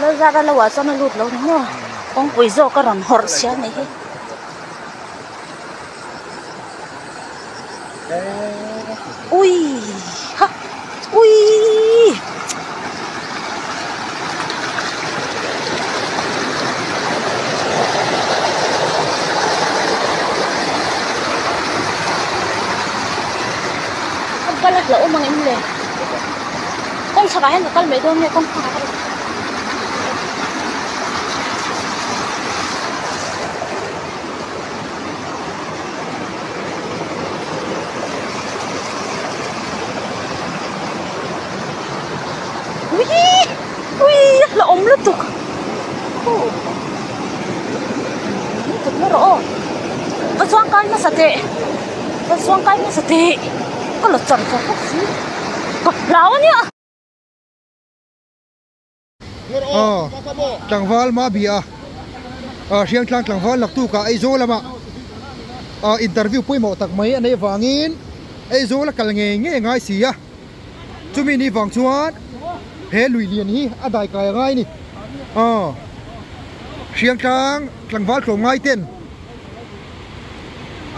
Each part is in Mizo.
Lalzara lo ah chuan a lut lo ni maw? Kawngpui zawk a rawn hawrh chhia a nih hi. Ui ha ui Kan kal a hlauhawm ang em le? Kawng chhakah hian ka kal mai dawn nge kawng phakah ka rawn Ui ui a hlauhawm lutuk lutuk na rawh aw va chuang kai hmasa teh va chuang kai hmasa teh ka la chan chak bawk si ka hlau a nia. Aw tlangval ma bia a Hriangtlang tlangval laktuk ah Aizawl lamah ah interview pawimawh tak mai a neih avangin Aizawl a kal ngei ngei a ngai si a chumi ni vang chuan he lui lian hi a dai kai a ngai a ni aw Hriangtlang tlangval tlawmngai ten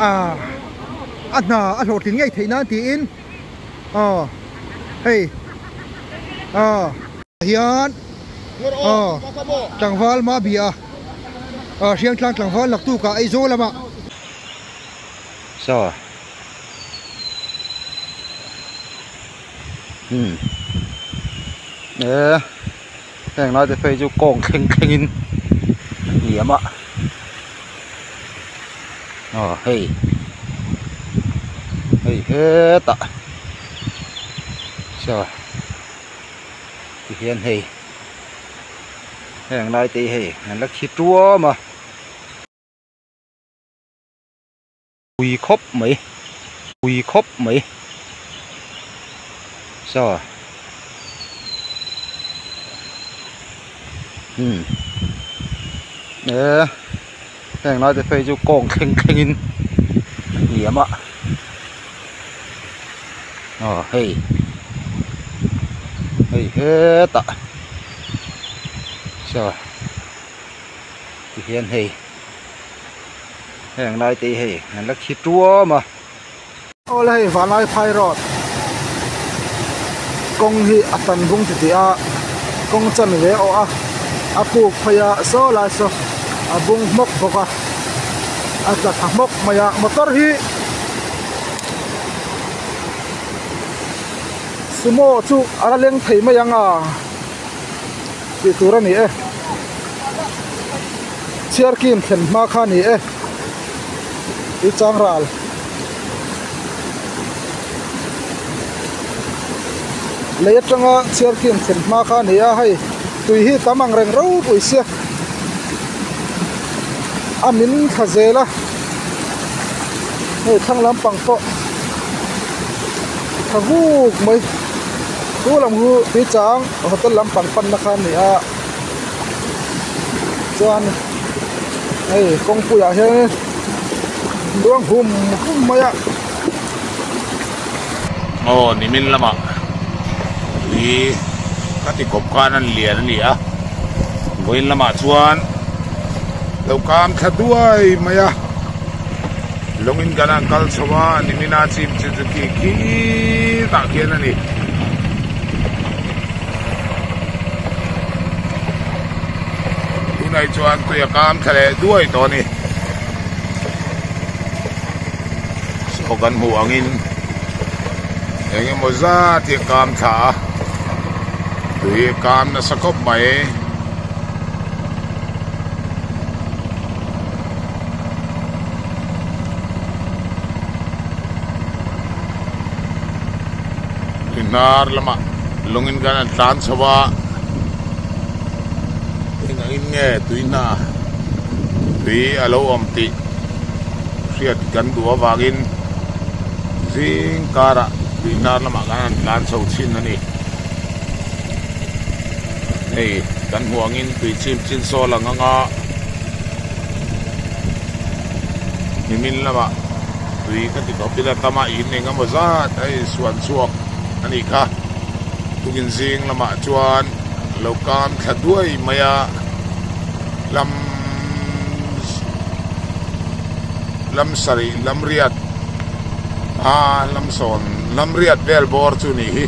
ah a hna a hlawhtlin ngei theih nan tiin aw hei aw. Hian aw tlangval ma bia a Hriangtlang tlangval laktuk ah Aizawl lamah. Saw umm e heng lai te phei chu kawng thleng thleng in hniam a aw hei hei hetah saw. Tihian hei heng lai te hi hei an la khi tuam a pui khawp mai pui khawp mai saw umm e heng lai te phei chu kawng thleng thleng in hniam a. Aw hei hei hetah saw tihian hei heng lai te hi hei an la khi tuam a. Aw le hei Vanlai phai road kawng hi a tan bung ti tih a kawng chan ve awh a a kuk phei a saw lai saw a bung hmawk bawk a a tla thla hmawk mai a motor hi. Sumo chu a la leng thei mai ang a tih tur a ni e chhiar kim thlen hma kha a ni e i chang ral. Lei atanga chhiar kim thlen hma kha a ni a hei tui hi tam ang reng ropui sia a min thla zel a. Hei thlang lampang pawh tha vuk mai chu lam chu tui chang hotel lampang panna kha a ni a chuan hei kawngpuiah hian luang hum hum mai a. Aw nimin lamah tui ka ti kawp khan an lian a ni a vawiin lamah chuan. Lo kam thla duai mai a, lawngin kan han kal chho a, nimina chim chu chu khi khitah khian a ni. Tunah hi chuan tui a kam thla leh duai tawh a ni. Saw kan hmuh angin eng emaw zat hi a kam thla a, tui a kam nasa khawp mai. Hnar lamah lungin kan an tlan chho a eng angin nge tui hna tui a lo awm tih hriat kan duh avangin zing karah tui hnar lamah kan han tlan chho thin a ni. Hei kan hmuh angin tui chim chin saw lang anga nimin lamah tui ka ti tawp ila tama in eng emaw zat a insuan chhuak a nih kha tukin zing lamah chuan Lo kam thla duai mai a, lam lam sarih lam riat a lam sawn lam riat vel bawr chu nih hi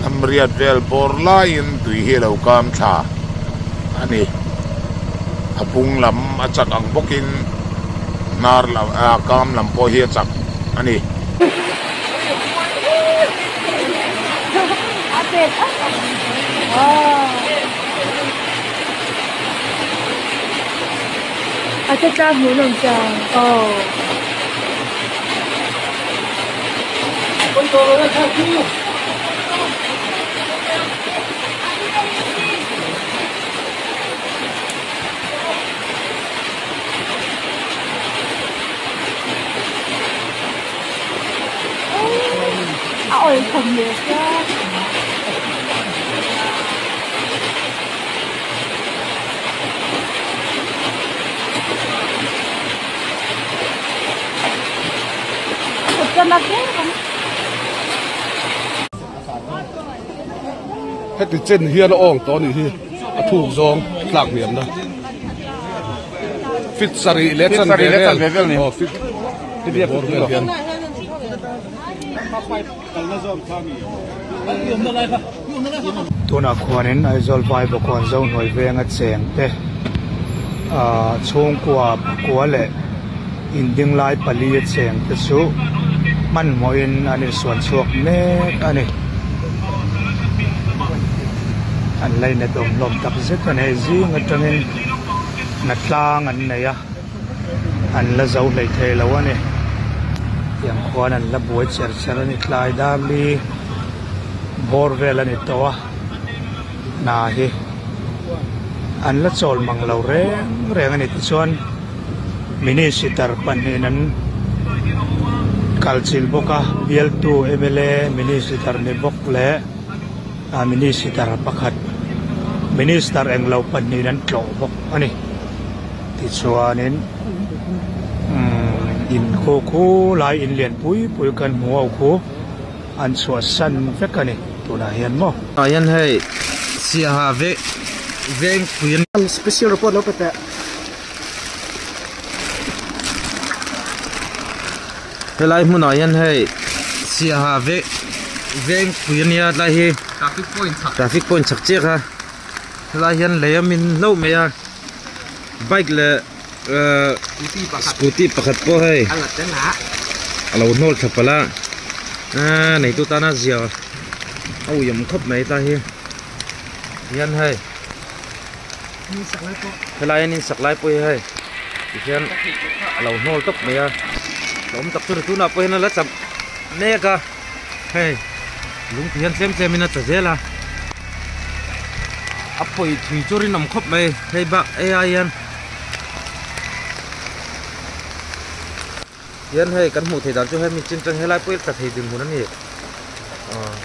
lam riat vel bawr laiin tui hi a lo kam thla a ni a bung lam a chak ang bawkin hnar lam ah kam lam pawh hi a chak a ni. A te tlang hmuh nawm chuan aw. A awi khawm leh chuan. Heti chen hian a awng tawh a nih hi a thuk zawng tlak hniamna fit sarih leh chanve vel aw fit bawr vel hian. Tunah khuanin Aizawl Vaivakawn Zohnuai venga cheng te ah chhungkua pakua leh inding lai pali a cheng te chu hmanhmawhin an insuan chhuak mek a ni. An lainat awm hlawm tak zet a ni. Zing atangin hnatlang an nei a. An la zo hlei thei lo a ni. Tiang khuan an la buai cher cher a ni. Tlai dar li bawr vel a ni tawh a. Hna hi an la chawl mang lo reng reng a ni. Tichuan Minister pahnihin an kal chilh bawk a. Bialtu mla Minister ni bawk leh Minister pakhat Minister englo pahnihin an tlawh bawk a ni. Tichuanin umm in khu khu lai in lian pui pui kan hmu ho khu an chhuahsan vek a ni tunah hian maw. Ah hian hei siaha ve veng pui an. Special report lo pe teh. Helai hmunah hian hei siaha ve veng pui ania tlai hi traffic point chak traffic point chak chiah kha helai hian lei a min hlauh mai a. Bike leh scooty pakhat pawh hei a lo hnawl thla palh a aaa neitu tana zia a ui awm khawp mai ta hi hian hei helai hian in sak lai pawh hi hei tihian a lo hnawl tawp mai a hlauhawm tak chu ni tunah pawh hian a la cham mek a hei lung ti hian tlem tlem in a tla zel a. A pawi thui chu rinawm khawp mai hei bak ei ai hian hian hei kan hmuh theih dan chu hemi chin tang helai pawh hi tla thei dinhmun a ni aw.